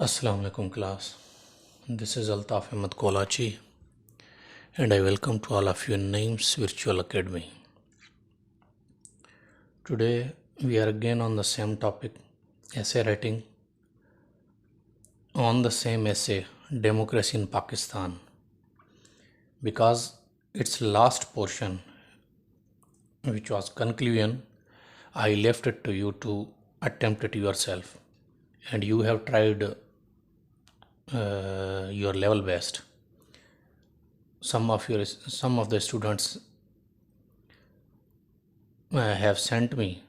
Assalamu alaikum class. This is Altaf Ahmed Kolachi and I welcome to all of you in Naeem's Virtual Academy. Today we are again on the same topic, essay writing, on the same essay, Democracy in Pakistan, because its last portion, which was conclusion, I left it to you to attempt it yourself, and you have tried your level best. Some of the students have sent me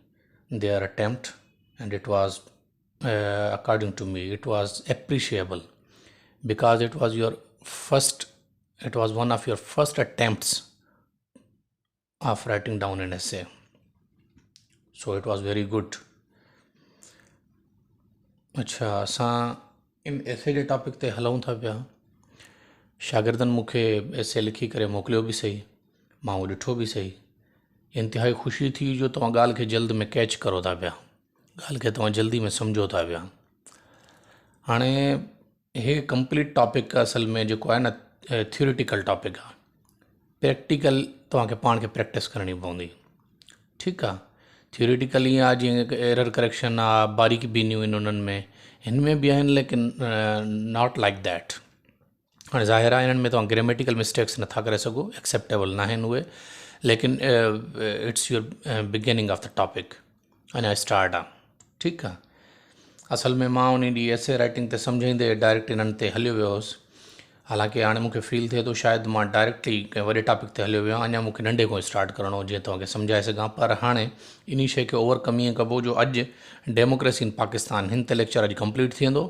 their attempt, and it was according to me it was appreciable, because it was your first it was one of your first attempts of writing down an essay, so it was very good. اڇا اسان ان ايسي جي topic تي هلون ٿا پيا. شاگردن مون کي ايسي لکي ڪري موڪليو به سهي، مان اهو ڏٺو به سهي. انتهائي خوشي ٿي جو توهان ڳالهه کي جلد ۾ ڪيچ ڪرو ٿا پيا، ڳالهه کي توهان جلدي ۾ سمجهو ٿا پيا. هاڻي هي ڪمپليٽ ٽاپڪ اصل ۾ جيڪو آهي نه ٿيوريٽيڪل ٽاپڪ آهي، پريڪٽيڪل توهان کي پاڻ کي پريڪٽس ڪرڻي پوندي. ٺيڪ آهي، ٿيوريٽيڪل ائين آهي جيئن ايرر ڪريڪشن آهي، باريڪ بينيون آهن انهن ۾ هن ۾ به آهن، ليڪن not like that. هاڻي ظاهر آهي انهن ۾ توهان گريميٽيڪل مسٽيڪس نٿا ڪري سگهو، ايڪسيپٽيبل ناهن اهي، ليڪن it's your beginning of the topic, اڃا اسٽارٽ آهي. ٺيڪ آهي، اصل ۾ مان ان ڏينهن ايسي رائٽنگ تي سمجهائيندي ڊائريڪٽ انهن تي هليو ويو هوس، حالانڪه هاڻي مون کي فيل ٿئي ٿو شايد مان ڊائريڪٽلي ڪنهن وڏي ٽاپڪ تي هليو ويو آهيان، اڃا مون کي ننڍي کان اسٽارٽ ڪرڻو هو جيئن توهان کي سمجهائي سگهان. پر هاڻي انهي شيء کي اوور ڪم ائين ڪبو جو اڄ ڊيموڪريسي ان پاڪستان هن تي ليڪچر اڄ ڪمپليٽ ٿي ويندو.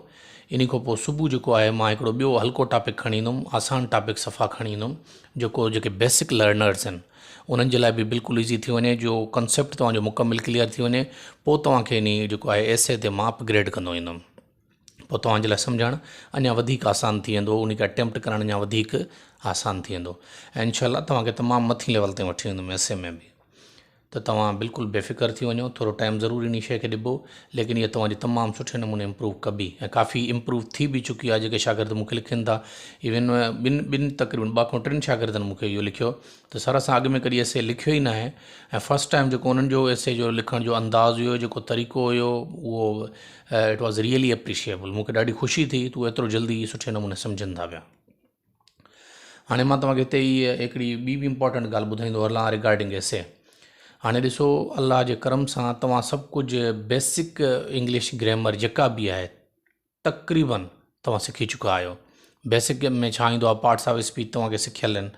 انهي کان پوء صبح جيڪو آهي مان هڪڙو ٻيو هلڪو ٽاپڪ کڻي ايندم، آسان ٽاپڪ صفا کڻي ايندم، جيڪو جيڪي بيسڪ لرنرز آهن انهن جي لاء به بلڪل ايزي ٿي وڃي، جو ڪنسيپٽ توهان جو مڪمل ڪليئر ٿي وڃي. پوء توهان کي انهي جيڪو آهي ايسي تي مان اپ گريڊ ڪندو ايندم، پوء توهان جي لاء سمجهڻ اڃا وڌيڪ آسان ٿي ويندو، انهي کي اٽيمپٽ ڪرڻ اڃا وڌيڪ آسان ٿي ويندو ۽ انشاء الله توهان کي تمام مٿين ليول تائين وٺي ويندم ايسي ۾ به. ته توهان بلڪل بي فڪر ٿي وڃو، ٿورو ٽائيم ضرور انهي شيء کي ڏبو، ليڪن اها توهان جي تمام سٺي نموني امپروو ڪبي ۽ ڪافي امپروو ٿي به چڪي آهي. جيڪي شاگرد مون کي لکن ٿا، ايون ٻن ٻن تقريبن ٻه کان ٽن شاگردن مون کي اهو لکيو ته سر اسان اڳ ۾ ڪڏهن ايسي لکيو ئي ناهي ۽ فرسٽ ٽائيم جيڪو انهن جو ايسي جو لکڻ جو انداز هيو، جيڪو طريقو هيو، اهو it was really appreciable. مون کي ڏاڍي خوشي ٿي ته اهو ايترو جلدي سٺي نموني سمجهن ٿا پيا. هاڻي مان توهان کي هتي ئي هڪڙي ٻي به امپارٽنٽ ڳالهه ٻڌائيندو هلان ريگارڊنگ ايسي. هاڻي ڏسو الله جي ڪرم سان توهان سڀ ڪجهه بيسڪ انگلش گرامر جيڪا به آهي تقريبن توهان سکي چڪا آهيو. بيسڪ ۾ ڇا ايندو آهي، پارٽس آف اسپيچ توهان کي سکيل آهن،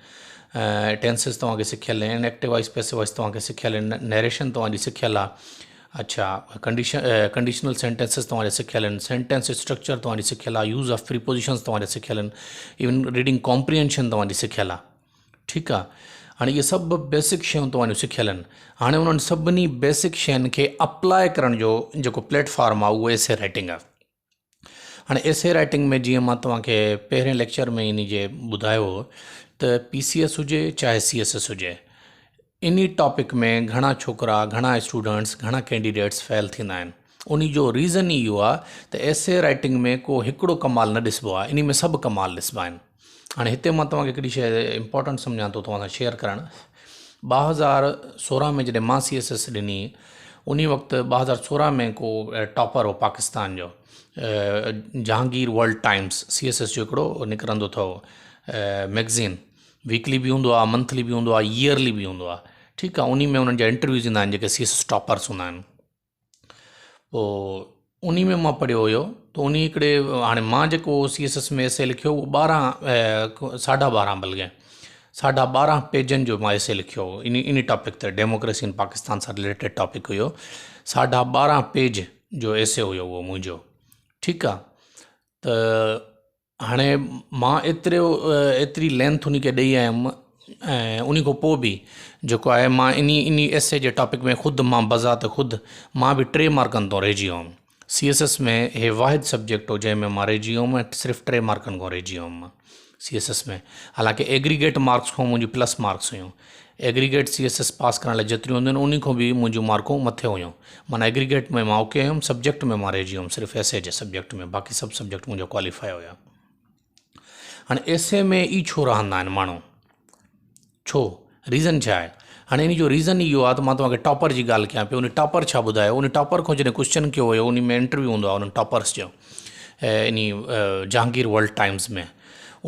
ٽينسز توهان کي سکيل آهن، ايڪٽو وائس پيسو وائس توهان کي سکيل آهن، نيريشن توهان جي سکيل آهي، اڇا ڪنڊيشن ڪنڊيشنل سينٽينسز توهان جا سکيل آهن، سينٽينس اسٽرڪچر توهان جي سکيل آهي، يوز آف پريپوزيشنز توهان جا سکيل آهن، ايون ريڊنگ ڪامپريهنشن توهان جي سکيل آهي. ٺيڪ آهي، هاڻي اهي سڀ بيسڪ شيون توهان جون سکيل آهن. هاڻي انهن سڀني بيسڪ شين کي اپلاء ڪرڻ جو جيڪو پليٽ فارم آهي اهو ايسي رائٽنگ آهي. هاڻي ايسي رائٽنگ ۾ جيئن مان توهان کي پهرين ليڪچر ۾ انهي جي ٻڌايو هو ته پي سي ايس هجي چاهي سي ايس ايس هجي، انهي ٽاپڪ ۾ گهڻا ڇوڪرا، گهڻا اسٽوڊنٽس، گهڻا ڪينڊيڊيٽس فيل ٿيندا آهن. انهي جو ريزن ئي اهو آهي ته ايسي رائٽنگ ۾ ڪو هڪڙو ڪمال نه ڏسبو آهي، انهي ۾ سڀ ڪمال ڏسبا آهن. هاڻي هتي مان توهان کي هڪڙي شيء امپارٽنٽ سمجهان ٿو توهان سان شيئر ڪرڻ. 2016 ۾ جڏهن مان سي ايس ايس ڏني، انهي وقت 2016 ۾ ڪو ٽاپر هو پاڪستان جو، Jahangir world times C S S جو هڪڙو نڪرندو اٿو ميگزين، ويڪلي به هوندو آهي، منٿلي به هوندو آهي، ييئرلي به هوندو آهي. ٺيڪ آهي، انهي ۾ انهن جا انٽرويوز ايندا آهن جيڪي سي ايس ايس ٽاپرس هوندا آهن. پوء انهي ۾ مان پڙهيو هيو ته انهي هڪڙي هاڻي مان جيڪو سي ايس ايس ۾ ايسي لکيو اهو 12 ساڍا 12 بلڪه ساڍا 12 پيجن جو مان ايسي لکيو هو انهي انهي ٽاپڪ تي، ڊيموڪريسي ان پاڪستان سان رليٽيڊ ٽاپڪ هيو. ساڍا 12 پيج جو ايسي هيو اهو منهنجو. ٺيڪ آهي، ته هاڻي مان ايترو ايتري لينٿ انهي کي ڏئي آيم ۽ انهي کان پوء به جيڪو آهي مان انهي انهي ايسي جي ٽاپڪ ۾ خود مان بذات خود مان به ٽي مارڪن تون رهجي ويم. سي ايس ايس ۾ هي واحد سبجيڪٽ هو جنهن ۾ مان رهجي ويم ۽ صرف ٽي مارڪن کان رهجي ويم مان. سي ايس ايس ۾ حالانڪه ايگريگيٽ مارڪس کان منهنجون پلس مارڪس هيون aggregate C S S pass ڪرڻ لاء جيتريون هونديون آهن انهي کان به منهنجون مارڪون مٿي هيون معنيٰ ايگريگيٽ ۾ مان اوڪي هيم سبجيڪٽ ۾ مان رهجي ويم صرف ايس اي جي سبجيڪٽ ۾ باقي سڀ سبجيڪٽ منهنجا ڪواليفائي هيا هاڻي ايس اي ۾ ئي ڇو رهندا آهن ماڻهو ڇو ريزن ڇا آهي هاڻي ان جو ريزن اهو آهي ته مان توهان کي ٽاپر جي ڳالهه ڪيان پيو ان ٽاپر ڇا ٻڌايو ان ٽاپر کان جڏهن ڪوشچن ڪيو ويو ان ۾ انٽرويو هوندو آهي انهن ٽاپرس جو ان جهانگير ورلڊ ٽائمز ۾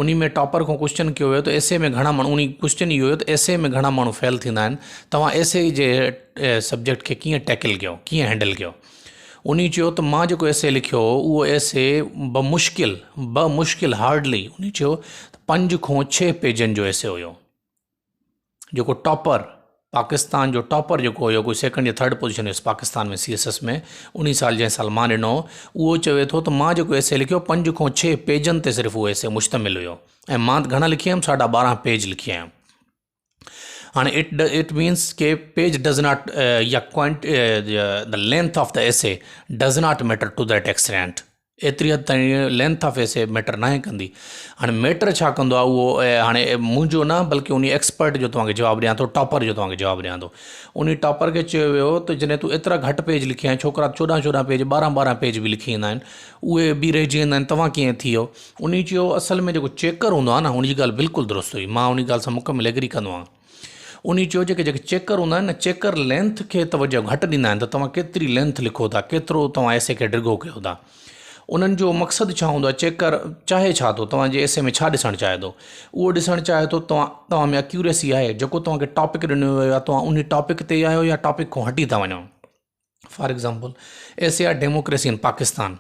ان ۾ ٽاپر کان ڪوشچن ڪيو ويو ته ايس اي ۾ گهڻا ماڻهو ان ڪوشچن اهو هيو ته ايس اي ۾ گهڻا ماڻهو فيل ٿيندا آهن توهان ايس اي جي سبجيڪٽ کي ڪيئن ٽيڪل ڪيو ڪيئن هينڊل ڪيو انهي چيو ته مان جيڪو ايسي لکيو هو اهو ايسي بمشڪل بمشڪل هارڊلي انهي چيو ته پنج کان ڇهه پيجن جو ايسي هيو جيڪو ٽاپر پاڪستان جو ٽاپر جيڪو هيو ڪوئي سيڪنڊ يا ٿرڊ پوزيشن هيس پاڪستان ۾ سي ايس ايس ۾ انهي سال جنهن سال مان ڏنو هو اهو چوي ٿو ته مان جيڪو ايسي لکيو پنج کان ڇهه پيجن تي صرف اهو ايسي مشتمل هيو ۽ مان گهڻا لکي آيم ساڍا ٻارهن پيج لکي آيم هاڻي it it means K page does not يا ڪوائنٽ the length of the essay does not matter to that extent ايتري حد تائين لينٿ آف ايسي ميٽر ناهي ڪندي هاڻي ميٽر ڇا ڪندو آهي اهو هاڻي منهنجو نه بلڪه انهي ايڪسپرٽ جو توهان کي جواب ڏيان ٿو ٽاپر جو توهان کي جواب ڏيان ٿو انهي ٽاپر کي چيو ويو ته جڏهن تون ايترا گهٽ پيج لکيا آهن ڇوڪرا چوڏهن چوڏهن پيج ٻارهن ٻارهن پيج به لکي ايندا آهن اهي به رهجي ويندا آهن توهان ڪيئن ٿي ويو انهي چيو اصل ۾ جيڪو چيڪر هوندو آهي نه ان جي ڳالهه بلڪل درست هئي مان انهي ڳالهه سان مڪمل ايگري ڪندو آهيان انهي چيو جيڪي جيڪي چيڪر هوندا آهن نه چيڪر لينٿ کي توجه گهٽ ڏيندا آهن ته توهان ڪيتري لينٿ لکو ٿا ڪيترو توهان ايسي کي ڊگهو ڪيو ٿا انهن جو مقصد ڇا هوندو آهي چيڪر چاهي ڇا ٿو توهان جي ايسي ۾ ڇا ڏسڻ چاهي ٿو اهو ڏسڻ چاهي ٿو توهان توهان ۾ اڪيوريسي آهي جيڪو توهان کي ٽاپڪ ڏنو ويو آهي توهان انهي ٽاپڪ تي آهيو يا ٽاپڪ کان هٽي ٿا وڃو فار ايگزامپل ايسي آهي ڊيموڪريسي ان پاڪستان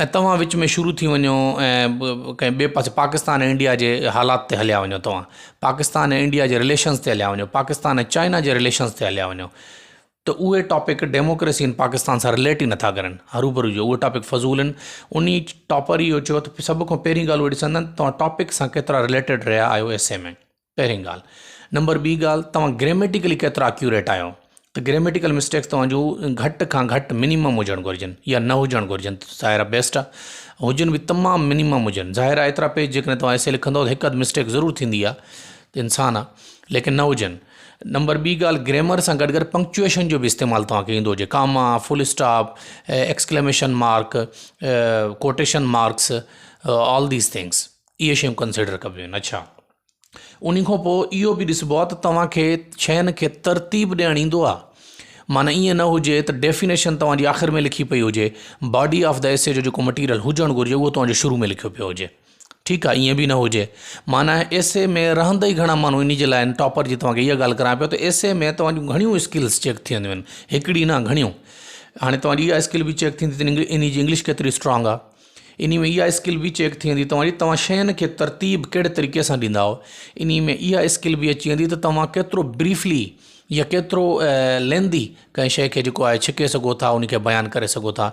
۽ توهان وچ ۾ شروع ٿي وڃو ۽ ڪنهن ٻئي پاسي پاڪستان ۽ انڊيا جي حالات تي هليا وڃو توهان پاڪستان ۽ انڊيا جي رليشنز تي هليا وڃو پاڪستان ۽ چائنا جي رليشنز تي هليا وڃو ته اهي ٽاپڪ ڊيموڪريسي ان پاڪستان سان رليٽ ئي نٿا ڪرن هروڀرو جو اهي ٽاپڪ فضول آهن انهي ٽاپر اهو چيو ته سڀ کان پهرين ڳالهه اهي ڏسندا آهن توهان ٽاپڪ سان ڪيترا رليٽيڊ رهيا آهيو ايسي ۾ پهرين ڳالهه. نمبر ٻي ڳالهه توهان گريميٽيڪلي ڪيترا اڪيوريٽ آهيو ته گريميٽيڪل مسٽيڪس توهان جون گهٽ کان گهٽ منيمم هجڻ گهرجن يا نه هجڻ گهرجن ته ظاهر آهي بيسٽ آهي هجن به تمام منيمم هجن ظاهر آهي ايترا پيج جيڪڏهن توهان ايسي لکندو ته هڪ اڌ مسٽيڪ ضرور ٿيندي آهي ته انسان آهي ليڪن نه هجن نمبر ٻي ڳالهه گريمر سان گڏ گڏ پنڪچوئيشن جو به استعمال توهان کي ايندو هجي comma full stop exclamation mark quotation marks all these things اهي شيون ڪنسيڊر ڪبيون آهن اڇا انهي کان پوء اهو به ڏسبو آهي ته توهان کي شين کي ترتيب ڏيڻ ايندو آهي معنيٰ ائين نه هجي ته ڊيفينيشن توهان جي آخر ۾ لکي پئي هجي باڊي آف the ايسي جو جيڪو مٽيريل هجڻ گهرجي اهو توهان جو شروع ۾ لکيو پيو هجي ٺيڪ آهي ائين به نه هجي معنيٰ ايسي ۾ رهندي ئي گهڻا ماڻهو انهي جي لاء ٽاپر جي توهان کي اها ڳالهه ڪران پيو ته ايسي ۾ توهان جون گهڻيون اسڪلس چيڪ ٿينديون آهن هڪڙي نه گهڻيون هاڻي توهان جي اها اسڪل به چيڪ ٿيندي ته انهي جي انگلش ڪيتري اسٽرانگ آهي انهي ۾ اها اسڪل به چيڪ ٿي ويندي توهان جي توهان شين کي ترتيب ڪهڙي طريقي سان ڏيندا آهيو انهي ۾ اها اسڪل به اچي ويندي ته توهان ڪيترو بريفلي يا ڪيترو ليندي ڪنهن شي کي جيڪو آهي ڇڪي سگهو ٿا ان کي بيان ڪري سگهو ٿا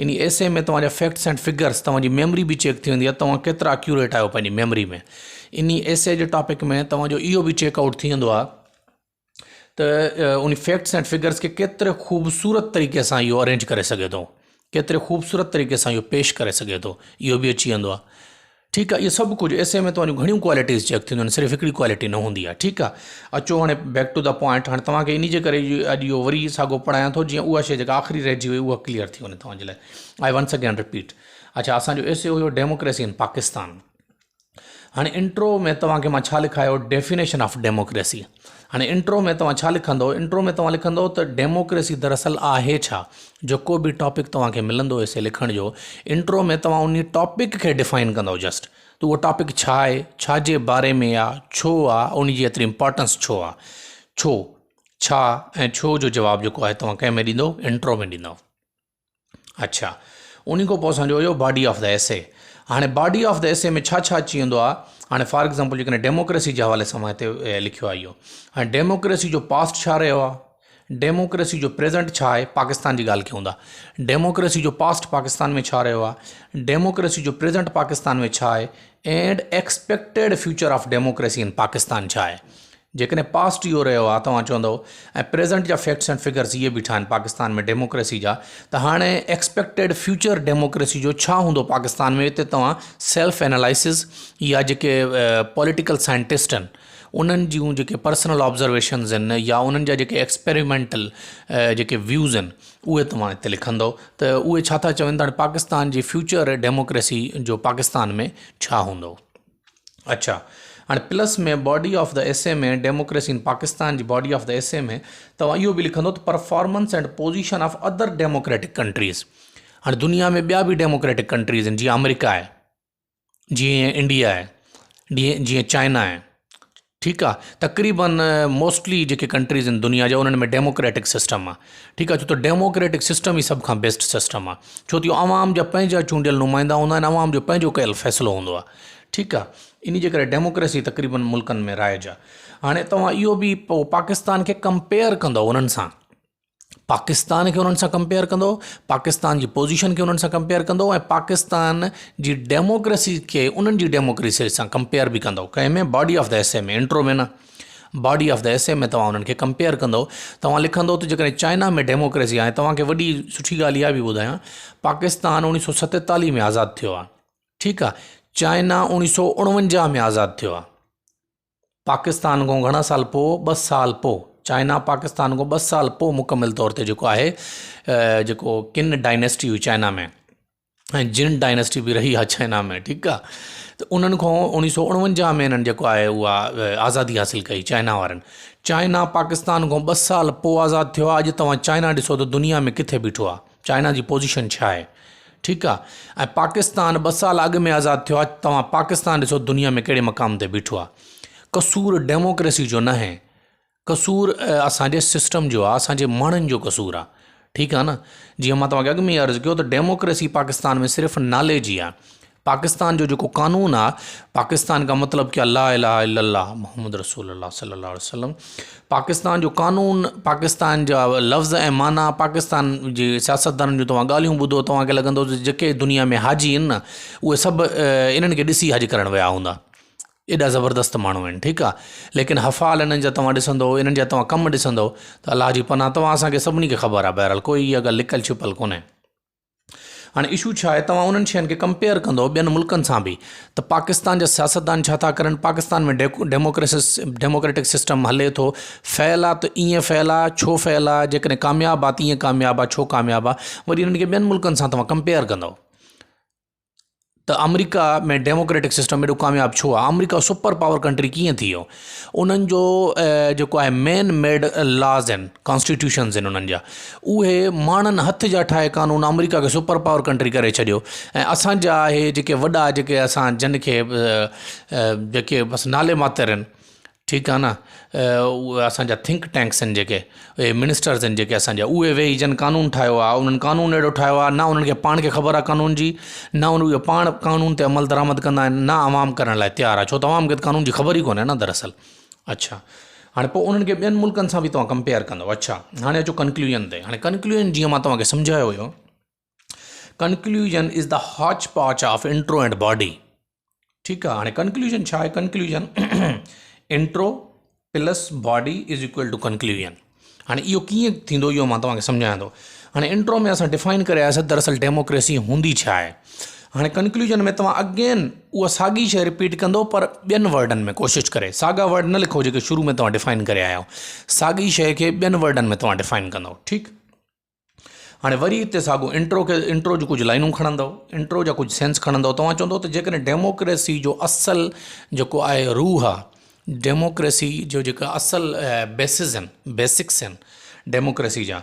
انهي ايسي ۾ توهان جا فيڪٽس اينڊ فگرس توهان جي ميموري به چيڪ ٿي ويندي آهي توهان ڪيترا اڪيوريٽ آهيو پنهنجي ميموري ۾ انهي ايسي جي ٽاپڪ ۾ توهان جو اهو به چيڪ آئوٽ ٿي ويندو آهي ته ان فيڪٽس اينڊ فگرس کي ڪيتري خوبصورت طريقي سان اهو ارينج ڪري سگهي ٿو ڪيتري خوبصورت طريقي سان اهو پيش ڪري سگهي ٿو اهو به اچي ويندو آهي ٺيڪ آهي اهو سڀ ڪجهه ايسي ۾ توهان جون گهڻيون ڪوالٽيز چيڪ ٿينديون آهن صرف هڪڙي ڪوالٽي نه هوندي آهي ٺيڪ آهي اچو هاڻي بيڪ ٽو the point هاڻي توهان کي انهي جي ڪري اڄ اهو وري ساڳو پڙهايان ٿو جيئن اها شي جيڪا آخري رهجي وئي اها ڪليئر ٿي وڃي توهان جي لاء آئي ونس اگين رپيٽ اڇا اسانجو ايسي هيو ڊيموڪريسي ان پاڪستان هاڻي انٽرو ۾ توهان کي مان ڇا لکايو ڊيفينيشن آف ڊيموڪريسي هاڻي انٽرو ۾ توهان ڇا لکندو انٽرو ۾ توهان لکندو ته ڊيموڪريسي دراصل آهي ڇا جيڪو به ٽاپڪ توهان کي ملندو ايسي لکڻ جو انٽرو ۾ توهان انهي ٽاپڪ کي ڊيفائن ڪندو جسٽ ته اهو ٽاپڪ ڇا آهي ڇا جي باري ۾ آ ڇو آ ان جي ايتري امپارٽنس ڇو آ ڇو ڇا ۽ ڇو جو جواب جيڪو آهي توهان ڪنهن ۾ ڏيندو انٽرو ۾ ڏيندو اڇا انهي کان پوء اسان جو هيو باڊي آف the ايسي هاڻي باڊي آف the ايسي ۾ ڇا ڇا اچي ويندو آهي هاڻي فار ايگزامپل جيڪڏهن ڊيموڪريسي جي حوالي سان مان هتي لکيو آهي اهو هاڻي ڊيموڪريسي جو پاسٽ ڇا رهيو آهي ڊيموڪريسي جو پريزنٽ ڇا آهي پاڪستان جي ڳالهه ڪيون ٿا ڊيموڪريسي جو پاسٽ پاڪستان ۾ ڇا رهيو آهي ڊيموڪريسي جو پريزنٽ پاڪستان ۾ ڇا آهي and expected future of democracy in Pakistan ڇا آهي. جيڪڏهن پاسٽ اهو رهيو آهي توهان چوندؤ ۽ پريزنٽ جا فيڪٽس اينڊ فگرس اهي بيٺا آهن پاڪستان ۾ ڊيموڪريسي جا ته هاڻي ايڪسپيڪٽيڊ فيوچر ڊيموڪريسي جو ڇا هوندو پاڪستان ۾ اتي توهان سيلف اينالائسز يا جيڪي پوليٽيڪل سائنٽسٽ آهن انهن جون جيڪي پرسنل آبزرويشنز آهن يا انهن جا جيڪي ايڪسپيريمينٽل جيڪي ويوز آهن اهي توهان هتي لکندؤ ته اهي ڇا ٿا چون ته هاڻي پاڪستان جي فيوچر ڊيموڪريسي جو پاڪستان ۾ ڇا هوندو. اڇا هاڻي plus ۾ body of the essay ۾ democracy in Pakistan جي باڊي آف the ايسي ۾ توهان اهو به لکندو ته performance and position of other democratic countries هاڻي دنيا ۾ ٻيا به ڊيموڪريٽڪ ڪنٽريز آهن جيئن آمريڪا آهي جيئن انڊيا آهي جيئن چائنا آهي ٺيڪ آ تقريبن موسٽلي جيڪي ڪنٽريز آهن دنيا جا انهن ۾ ڊيموڪريٽڪ سسٽم آ ٺيڪ آ ڇو ته ڊيموڪريٽڪ سسٽم ئي سڀ کان بيسٽ سسٽم آ ڇو ته اهو عوام جا پنهنجا چونڊيل نمائندا هوندا آهن عوام جو پنهنجو ڪيل فيصلو هوندو آ ٺيڪ آ ان جي ڪري ڊيموڪريسي تقريبن ملڪن ۾ رائج آ هاڻي توهان اهو به پوء پاڪستان کي ڪمپيئر ڪندو انهن سان پاڪستان کي انهن سان ڪمپيئر ڪندو پاڪستان جي پوزيشن کي انهن سان ڪمپيئر ڪندو ۽ پاڪستان جي ڊيموڪريسي کي انهن جي ڊيموڪريسي سان ڪمپيئر به ڪندو ڪنهن ۾ باڊي آف the ايسي ۾ انٽرو ۾ نه باڊي آف the ايسي ۾ توهان انهن کي ڪمپيئر ڪندو توهان لکندو ته جيڪڏهن چائنا ۾ ڊيموڪريسي آهي توهان کي وڏي سٺي ڳالهه اها به ٻڌايان پاڪستان اوڻيهه سو ستيتاليهه ۾ آزاد ٿيو آهي ٺيڪ آهي چائنا اوڻيهه سو اڻونجاهه ۾ آزاد ٿيو آهي پاڪستان کان گهڻا سال پوء ٻه سال پوء چائنا پاڪستان کان ٻه سال پوء مڪمل طور تي جيڪو آهي جيڪو ڪن ڊائنيسٽي هئي چائنا ۾ ۽ جن ڊائنيسٽي به رهي آهي چائنا ۾ ٺيڪ آهي ته انهن کان اوڻيهه سو اڻونجاهه ۾ انهن جيڪو آهي اها آزادي حاصل ڪئي چائنا وارن چائنا پاڪستان کان ٻه سال پوء آزاد ٿيو آهي اڄ توهان چائنا ڏسو ته دنيا ۾ ڪٿي بيٺو آهي چائنا جي پوزيشن ڇا آهي ٺيڪ آ ۽ پاڪستان ٻه سال اڳ ۾ آزاد ٿيو آ توهان پاڪستان ڏسو دنيا ۾ ڪهڙي مقام تي بيٺو آ قصور ڊيموڪريسي جو ناهي قصور اسان جي سسٽم جو آ اسان جي ماڻهن جو قصور آ ٺيڪ آ نه جيئن مان توهان کي اڳ ۾ عرض ڪيو ته ڊيموڪريسي پاڪستان ۾ صرف نالي جي آ پاڪستان جو جيڪو قانون آ پاڪستان کا مطلب ڪيا لا اله الا الله محمد رسول الله صلي الله عليه وسلم پاڪستان جو قانون پاڪستان جا لفظ ۽ معنيٰ پاڪستان جي سياستدانن جون توهان ڳالهيون ٻڌو توهان کي لڳندو ته جيڪي دنيا ۾ حاجي آهن نه اهي سڀ انهن کي ڏسي حج ڪرڻ ويا هوندا ايڏا زبردست ماڻهو آهن ٺيڪ آ ليڪن افعال انهن جا توهان ڏسندو انهن جا توهان ڪم ڏسندو ته الله جي پناهه توهان اسان کي سڀني کي خبر آ بهرحال ڪوئي اها ڳالهه لڪل ڇپل ڪونهي هاڻي اشو ڇا آهي توهان انهن شين کي ڪمپيئر ڪندو ٻين ملڪن سان به ته پاڪستان جا سياستدان ڇا ٿا ڪرن پاڪستان ۾ ڊيموڪريسس ڊيموڪريٽڪ سسٽم هلي ٿو فيل آ ته ائين فيل آ ڇو فيل آ جيڪڏهن ڪامياب آ ته ائين ڪامياب آ ڇو ڪامياب آ وري انهن کي ٻين ملڪن سان توهان ڪمپيئر ڪندو ته آمريڪا ۾ ڊيموڪريٽڪ سسٽم ايڏو ڪامياب ڇو آهي آمريڪا سپر پاور ڪنٽري ڪيئن ٿي ويو انهن جو جيڪو آهي مين ميڊ لاز آهن ڪانسٽيٽيوشنز آهن انهن جا اهي ماڻهن هٿ جا ٺاهي قانون آمريڪا کي سپر پاور ڪنٽري ڪري ڇڏيو ۽ اسان جا اهي جيڪي وڏا جيڪي اسان جن کي جيڪي بس نالي ماتر آهن ٺيڪ آ نه اهي اسان جا ٿنڪ ٽينڪس آهن جيڪي اهي منسٽرز آهن جيڪي اسان جا اهي ويهي جن قانون ٺاهيو آ انهن قانون اهڙو ٺاهيو آ نه انهن کي پاڻ کي خبر آ قانون جي نه اهي پاڻ قانون تي عمل درآمد ڪندا آهن نه عوام ڪرڻ لاء تيار آ ڇو ته عوام کي ته قانون جي خبر ئي ڪونهي نه دراصل اڇا هاڻي پوء انهن کي ٻين ملڪن سان به توهان ڪمپيئر ڪندو اڇا هاڻي اچو ڪنڪلوزن تي هاڻي ڪنڪلوزن جيئن مان توهان کي سمجهايو هيو conclusion is the hodge podge of intro and body ٺيڪ آ هاڻي ڪنڪلوزن ڇا آهي conclusion intro plus body is equal to conclusion هاڻي اهو ڪيئن ٿيندو اهو مان توهان کي سمجهايان ٿو هاڻي انٽرو ۾ اسان ڊفائن ڪري آياسي دراصل ڊيموڪريسي هوندي ڇا آهي هاڻي ڪنڪلوزن ۾ توهان اگين اها ساڳي شيء رپيٽ ڪندو پر ٻين ورڊن ۾ ڪوشش ڪري ساڳا ورڊ نه لکو جيڪي شروع ۾ توهان ڊفائن ڪري آيا آهيو ساڳي شيء کي ٻين ورڊن ۾ توهان ڊفائن ڪندو ٺيڪ هاڻي وري اتي ساڳو انٽرو کي انٽرو جون ڪجهه لائنون کڻندو انٽرو جا ڪجهه سينس کڻندو توهان چوندو ته جيڪڏهن ڊيموڪريسي جو اصل جيڪو آهي روح آهي ڊيموڪريسي جو جيڪا اصل بيسز آهن بيسڪس آهن ڊيموڪريسي جا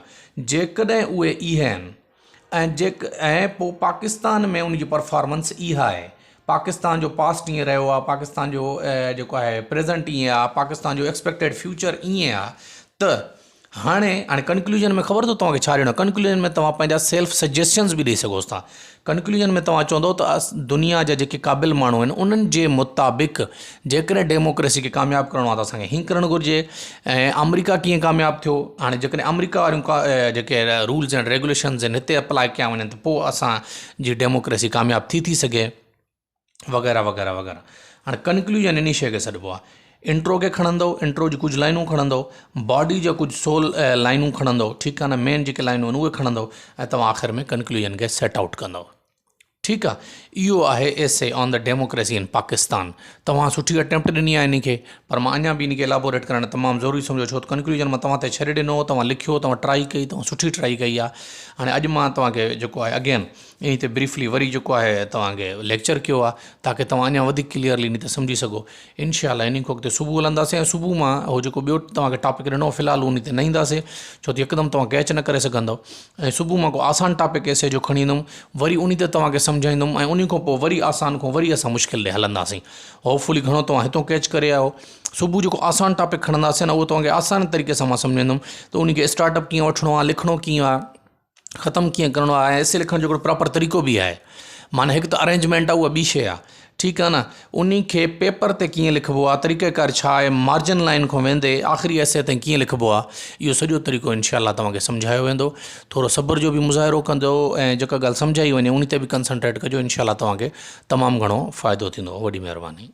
جيڪڏهن اهي اهي آهن ۽ جيڪ ۽ پوء پاڪستان ۾ ان جي پرفارمنس اها آهي پاڪستان جو پاسٽ ائين رهيو آهي پاڪستان جو جيڪو آهي پريزنٽ ائين آهي پاڪستان جو ايڪسپيڪٽيڊ فيوچر ائين آهي ته هاڻي هاڻي ڪنڪلوزن ۾ خبر اٿو توهان کي ڇا ڏيڻو آهي ڪنڪلوزن ۾ توهان پنهنجا سيلف سجيشنز به ڏئي سگهو ٿا ڪنڪلوزن ۾ توهان چوندو ته دنيا جا جيڪي قابل ماڻهو آهن انهن جي مطابق جيڪڏهن ڊيموڪريسي کي ڪامياب ڪرڻو آهي ته اسانکي هيئن ڪرڻ گهرجي ۽ آمريڪا ڪيئن ڪامياب ٿيو هاڻي جيڪڏهن آمريڪا واريون جيڪي رولز اينڊ ريگوليشنز آهن هتي اپلاء ڪيا وڃن ته پوء اسانجي ڊيموڪريسي ڪامياب ٿي ٿي سگهي وغيره وغيره وغيره هاڻي ڪنڪلوزن انهي شيء کي سڏبو آهي. انٽرو کي کڻندو انٽرو جي ڪجهه لائنون کڻندو باڊي جا ڪجهه سول لائنون کڻندو ٺيڪ آهي نه مين جيڪي لائنون آهن اهي کڻندو ۽ توهان آخر ۾ ڪنڪلوزن کي سيٽ آئوٽ ڪندو ٺيڪ آ اهو آهي essay on the democracy in Pakistan توهان سٺي اٽيمپٽ ڏني آهي ان کي پر مان اڃا به ان کي الابوريٽ ڪرڻ تمام ضروري سمجهيو ڇو ته ڪنڪلوزن مان توهان تي ڇڏي ڏنو توهان لکيو توهان ٽرائي ڪئي توهان سٺي ٽرائي ڪئي آهي هاڻي اڄ مان توهان کي جيڪو آهي اگين انهي تي بريفلي وري جيڪو آهي توهان کي ليڪچر ڪيو آهي تاڪه توهان اڃا وڌيڪ ڪليئرلي انهي تي سمجهي سگهو انشاء الله انهي کان اڳتي صبح هلنداسين ۽ صبح مان هو جيڪو ٻيو توهان کي ٽاپڪ ڏنو في الحال انهي تي نه اينداسين ڇو ته يڪدم توهان ڪيچ نه ڪري سگهندو ۽ صبح مان ڪو آسان ٽاپڪ ايسي جو کڻي ايندم وري انهي تي توهان کي سمجهائيندم ۽ انهي کان پوء وري آسان کان وري اسان مشڪل ڏي هلنداسين هوپ فلي گهڻو توهان هتو ڪيچ ڪري آيو صبح جيڪو آسان ٽاپڪ کڻنداسين نه اهو توهان کي آسان طريقي سان مان سمجهائيندم ته انهي کي اسٽارٽ اپ ڪيئن وٺڻو آهي لکڻو ڪيئن آهي ختم ڪيئن ڪرڻو آهي ۽ ايسي لکڻ جو هڪڙو پراپر طريقو به آهي معنيٰ هڪ ته ارينجمينٽ آهي اها ٻي شيء آهي ٺيڪ آهي نه انهي کي پيپر تي ڪيئن لکبو آهي طريقه ڪار ڇا آهي مارجن لائن کان ويندي آخري ايسي تائين ڪيئن لکبو آهي اهو سڄو طريقو انشاء الله توهان کي سمجهايو ويندو ٿورو صبر جو به مظاهرو ڪندو ۽ جيڪا ڳالهه سمجهائي وڃي انهي تي به ڪنسنٽريٽ ڪجو انشاء الله توهان کي تمام گهڻو فائدو ٿيندو وڏي مهرباني.